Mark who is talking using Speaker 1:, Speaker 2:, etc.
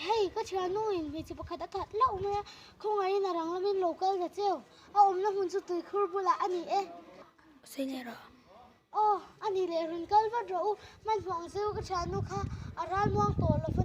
Speaker 1: Hei ka thiannu in hmeichhe pakhat a that hlauh mai a, khawngaihin a rang lamin lo kal ta cheu, a awmna hmun chu tuikhur bulah a ni e.
Speaker 2: Sawi leh rawh.
Speaker 1: Aw, a ni leh rawn kal vat rawh u, hmanhmawh ang cheu ka thiannu kha a ral muang tawh lo va.